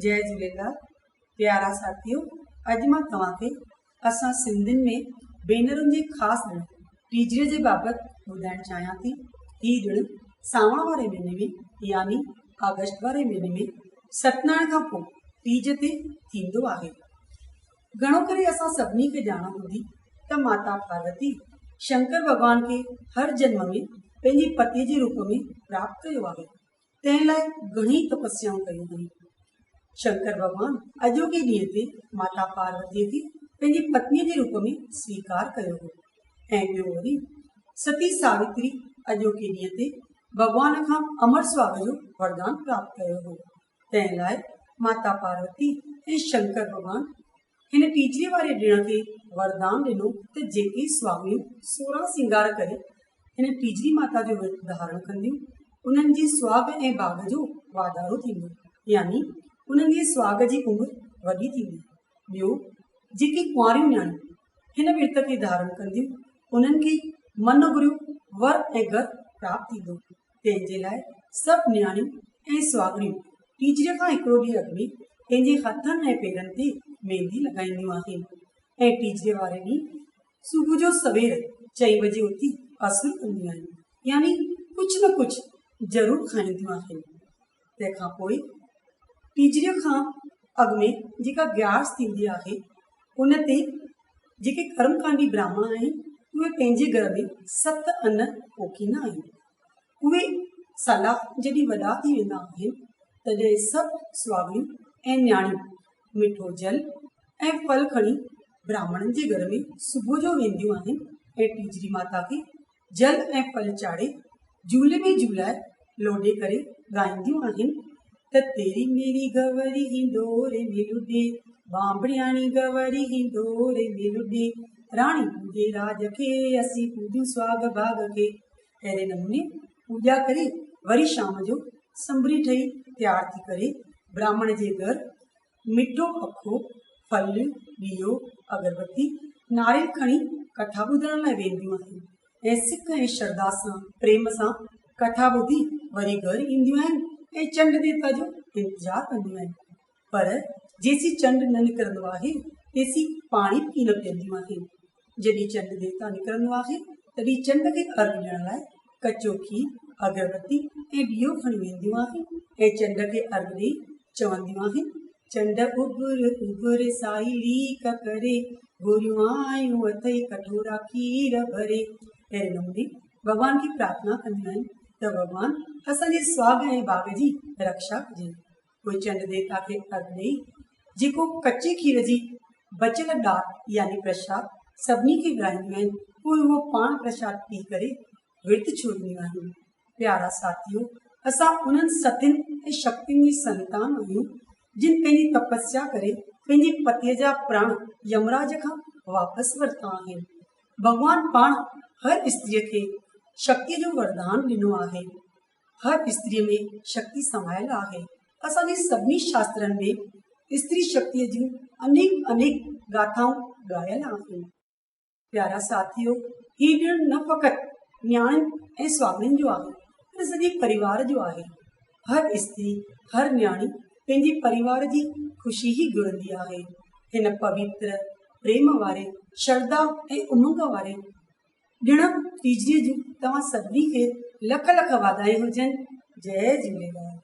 جئي جهوليلال پيارا ساٿيو اڄ مان توهان کي اسان سنڌين ۾ ڀينرن جي خاص ڏڻ ٽيجڙي جي بابت ٻڌائڻ چاهيان ٿي. هي ڏڻ سانوڻ واري مهيني ۾ يعني آگسٽ واري مهيني ۾ ستنائڻ کان پوء ٽيج تي ٿيندو آهي. گهڻو ڪري اسان سڀني کي ڄاڻ هوندي ته ماتا پاروتي شنڪر ڀڳوان کي هر جنم ۾ پنهنجي پتي جي روپ ۾ پراپت ڪيو آهي. تنهن لاء گهڻي تپسيائون ڪيون هيون. شنڪر ڀڳوان اڄوڪي ڏينهن تي ماتا پاروتيء کي پنهنجي پتنيء جي روپ ۾ سويڪار ڪيو هو ۽ ٻيو وري ستي ساوتري اڄوڪي ڏينهن تي ڀڳوان کان امر سهاڳ جو وردان پراپت ڪيو هو. تنهن لاء ماتا پاروتي ۽ شنڪر ڀڳوان هن ٽيجڙي واري ڏڻ کي وردان ڏنو ته جيڪي سواڳڻيون سورهن سينگار ڪري هن ٽيجڙي ماتا جو ورت ڌارڻ ڪنديون، انهن جي سهاڳ ۽ ڀاڳ جو واڌارو ٿيندو، يعني انهن جي سهاڳ جي عمر وڏي ٿيندي. ٻيو، جيڪي ڪنواريون نياڻيون هن ورت کي ڌارڻ ڪنديون، انهن کي من گهريو ور ۽ گهر پراپت ٿيندو. تنهن جي لاء سڀ نياڻيون ۽ سهاڳڻيون ٽيجڙي کان هڪڙو ڏينهن اڳ ۾ پنهنجي هٿن ۽ پيرن تي ميندي لڳائينديون آهن ۽ ٽيجڙي واري ڏينهن صبح جو سوير چئين بجي اٿي اسر ڪنديون آهن يعني ڪجهه نه ڪجهه ضرور کائينديون آهن. تنهن کان پوء ٽيجڙي کان اڳ ۾ جيڪا گيارس ٿيندي آهي ان تي جيڪي ڪرم ڪانڊي براهمڻ آهن اهي پنهنجي گهر ۾ ست ان پوکيندا آهن. اهي سلا جڏهن وڏا ٿي ويندا آهن تڏهن سڀ سهاڳڻيون ۽ نياڻيون مٺو جل ۽ ڦل کڻي براهمڻن جي گهر ۾ صبح جو وينديون آهن ۽ ٽيجڙي ماتا کي جل ۽ ڦل چاڙهي جهولي ۾ جهولائي لوڏي ڪري ڳائينديون آهن ته تيري ميري گوري هندوري ۾ لڏي، ٻانڀڻياڻي گوري هندوري ۾ لڏي، راڻي پوڄي راڄ کي، اسين پوڄون سهاڳ ڀاڳ کي. اهڙي نموني پوڄا ڪري وري شام جو سنڀري ٺهي تيار ٿي ڪري براهمڻ جي گهر مٺو پکو، ڦل، ڏيئو، اگربتي، ناريل کڻي ڪٿا ٻڌڻ لاء وينديون آهن ۽ سڪ ۽ شرڌا سان پريم سان ڪٿا ٻڌي وري گهر اينديون آهن ۽ چنڊ ديوتا جو انتظار ڪنديون آهن پر جيسين چنڊ نه نڪرندو آهي تيسين پاڻي به نه پيئنديون آهن. جڏهن چنڊ ديوتا نڪرندو آهي تڏهن چنڊ کي ارگهه ڏيڻ لاء ڪچو کير، اگربتي ۽ ڏيئو کڻي وينديون آهن ۽ چنڊ کي ارگهه ڏئي چونديون آهن، چنڊ اڀر اڀر سائي ليڪ ڪري، گهوريون آيون اٿئي ڪٺورا کير ڀري. اهڙي نموني ڀڳوان کي پرارٿنا ڪنديون آهن ته ڀڳوان اسان جي سهاڳ ۽ ڀاڳ جي رڪشا ڪجي. پوء چنڊ ديوتا کي ارگهه ڏئي جيڪو ڪچي کير جي بچيل ڏات يعني پرشاد سڀني کي ورهائينديون آهن، پوء اهو پاڻ پرشاد پي ڪري ورت ڇوڙينديون آهن. پيارا ساٿيو! اسان انهن ستين ۽ شڪتين جي سنتان آهيون، جن پنهنجي تپسيا ڪري پنهنجي پتيء جا پراڻ يمراج کان واپس ورتا آهن. ڀڳوان پاڻ هر استريء کي شڪتيء جو وردان ڏنو آهي. هر استريء ۾ شڪتي سمايل آهي. اسان جي سڀني شاسترن ۾ استري شڪتيء جون انيڪ انيڪ گاٿائون ڳايل آهن. پيارا ساٿيو! هي ڏڻ نه فقط نياڻين ۽ سهاڳڻين جو آهي، پر سڄي پريوار جو آهي. هر استري، هر نياڻي پنهنجي پريوار جي خوشي ئي گهرندي آهي. هن پوتر، پريم واري، شرڌا ۽ امنگ واري ڏڻ ٽيجڙيء جون توهان سڀني کي لک لک واڌايون هجن. جئي جهوليلال.